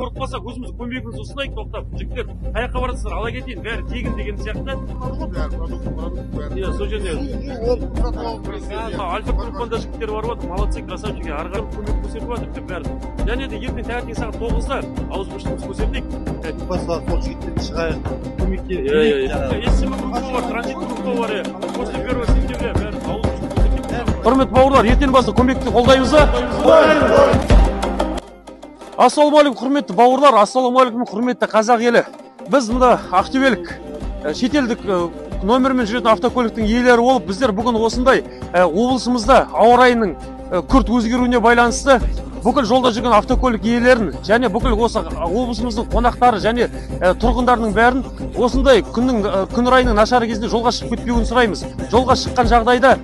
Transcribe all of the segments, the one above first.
Көріп қалсақ, өзіміз көмегімізді ұсынайық, тоқтап, жігіттер, қай жаққа барасыздар, ала кетейін, бәрі тегін деген сияқты. Иә, сол жерде Альфа группанда жігіттер барып жатыр, молодцы, красавчики, ары қарай көмек көрсетіп жатыр бәрі. Және де ертең таңертең сағат 9-да ауызбіршілігімізді көрсетейік. Сол жігіттерді шығайық, көмекке. Иә, СМ группа бар, транзит группа бар, после 1 сентября бәрі ауызбіршілік көрсетейік. Құрметті бауырлар, ертең бастап көмекті қолдаймыз ба? Ассалаумағалейкум, құрметті бауырлар, ассалаумағалейкум, құрметті қазақ елі. Біз мына ақтөбелік шетелдік номермен жүретін автокөліктің иелері болып, біздер бүгін осындай облысымызда ауа райының күрт өзгеруіне байланысты бүкіл жолда жүрген автокөлік иелерін және бүкіл осы облысымыздың қонақтары және тұрғындарының бәрін осындай күн райының нашар кезінде жолға шығып кетпеуін сұраймыз. Жолға шыққан жағдайда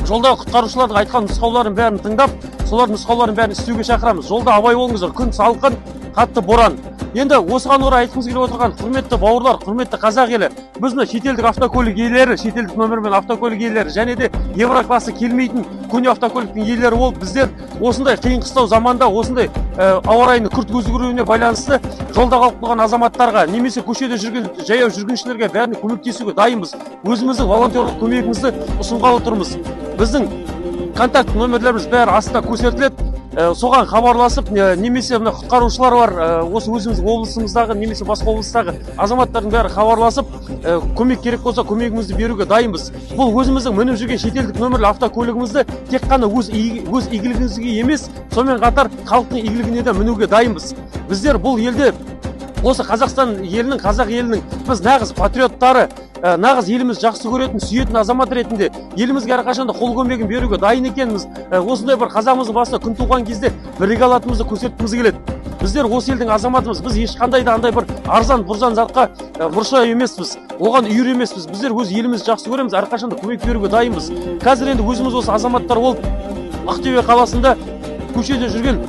жолдағы құтқарушылардың айтқан нұсқауларын бәрін тыңдап, солардың нұсқауларын бәрін істеуге шақырамыз. Жолда абай болыңыздар, күн салқын, қатты боран. Енді осыған орай айтқымыз келіп отырған, құрметті бауырлар, құрметті қазақ елі, біз мына шетелдік автокөлік иелері, шетелдік нөмірмен автокөлік иелері және де евро классы келмейтін көне автокөліктің иелері болып, біздер осындай қиын қыстау заманда, осындай ауа райының күрт өзгеруіне байланысты жолда қалып қойған азаматтарға немесе көшеде жүрген жаяу жүргіншілерге бәріне көмектесуге дайынбыз. Өзіміздің волонтерлық көмегімізді ұсынғалы тұрмыз. Біздің контакт нөмірлеріміз бәрі астында көрсетіледі. Соған хабарласып, немесе мына құтқарушылар бар, осы өзіміздің облысымыздағы немесе басқа облыстағы азаматтардың бәрі хабарласып, көмек керек болса көмегімізді беруге дайынбыз. Бұл өзіміздің мініп жүрген шетелдік нөмірлі автокөлігімізді тек қана өз игілігімізге емес, сонымен қатар халықтың игілігіне де мінуге дайынбыз. Біздер бұл елде, осы Қазақстан елінің, қазақ елінің біз нағыз патриоттары, нағыз еліміз жақсы көретін, сүйетін азамат ретінде елімізге әрқашанда қол көмегін беруге дайын екеніміз, осындай бір қазағымыздың басына күн туған кезде біріге алатынымызды көрсеткіміз келеді. Біздер осы елдің азаматымыз, біз ешқандай да андай бір арзан бұрзан затқа мұрша емеспіз, оған үйір емеспіз. Біздер өз елімізді жақсы көреміз, әрқашанда көмек беруге дайынбыз. Қазір енді өзіміз осы азаматтар болып Ақтөбе қаласында көшеде жүрген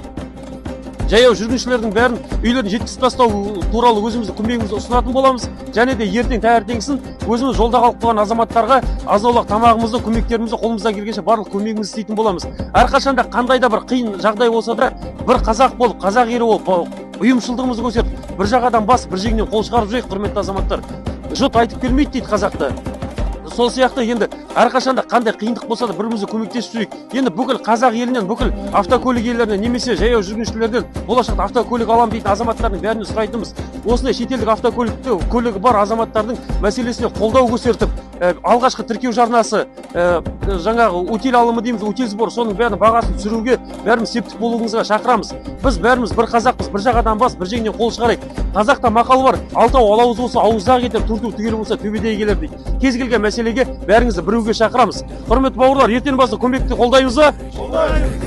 жаяу жүргіншілердің бәрін үйлерін жеткізіп тастау туралы өзіміздің көмегімізді ұсынатын боламыз. Және де ертең таңертеңгісін өзіміз жолда қалып қойған азаматтарға аз-аулақ тамағымызды, көмектерімізді қолымыздан келгенше барлық көмегімізді істейтін боламыз. Әрқашанда қандай да бір қиын жағдай болса да бір қазақ болып, қазақ елі болып ұйымшылдығымызды көрсетіп, бір жағадан бас, бір жеңнен қол шығарып жүрейік, құрметті азаматтар. Жұрт айтып келмейді дейді қазақты. Сол сияқты енді әрқашанда қандай қиындық болса да бір-бірімізге көмектесіп жүрейік. Енді бүкіл қазақ елінен, бүкіл автокөлік иелерінен немесе жаяу жүргіншілерден болашақта автокөлік аламын дейтін азаматтардың бәріне сұрайтынымыз, осындай шетелдік автокөлікті көлігі бар азаматтардың мәселесіне қолдау көрсетіп, алғашқы тіркеу жарнасы, жаңағы утиль алымы дейміз, утиль сбор, соның бәрінің бағасын түсіруге бәріміз септік болуыңызға шақырамыз. Біз бәріміз бір қазақпыз, бір жағадан бас, бір жеңнен қол шығарайық. Қазақта мақал бар, алтау алауыз болса ауызда кетер, төртеу түгел болса төбеде келер дейді. Кез келген мәселеге бәріңізді біреуге шақырамыз. Құрметті бауырлар, ертең бастап көмекті қолдаймыз ба? Қолдаймыз.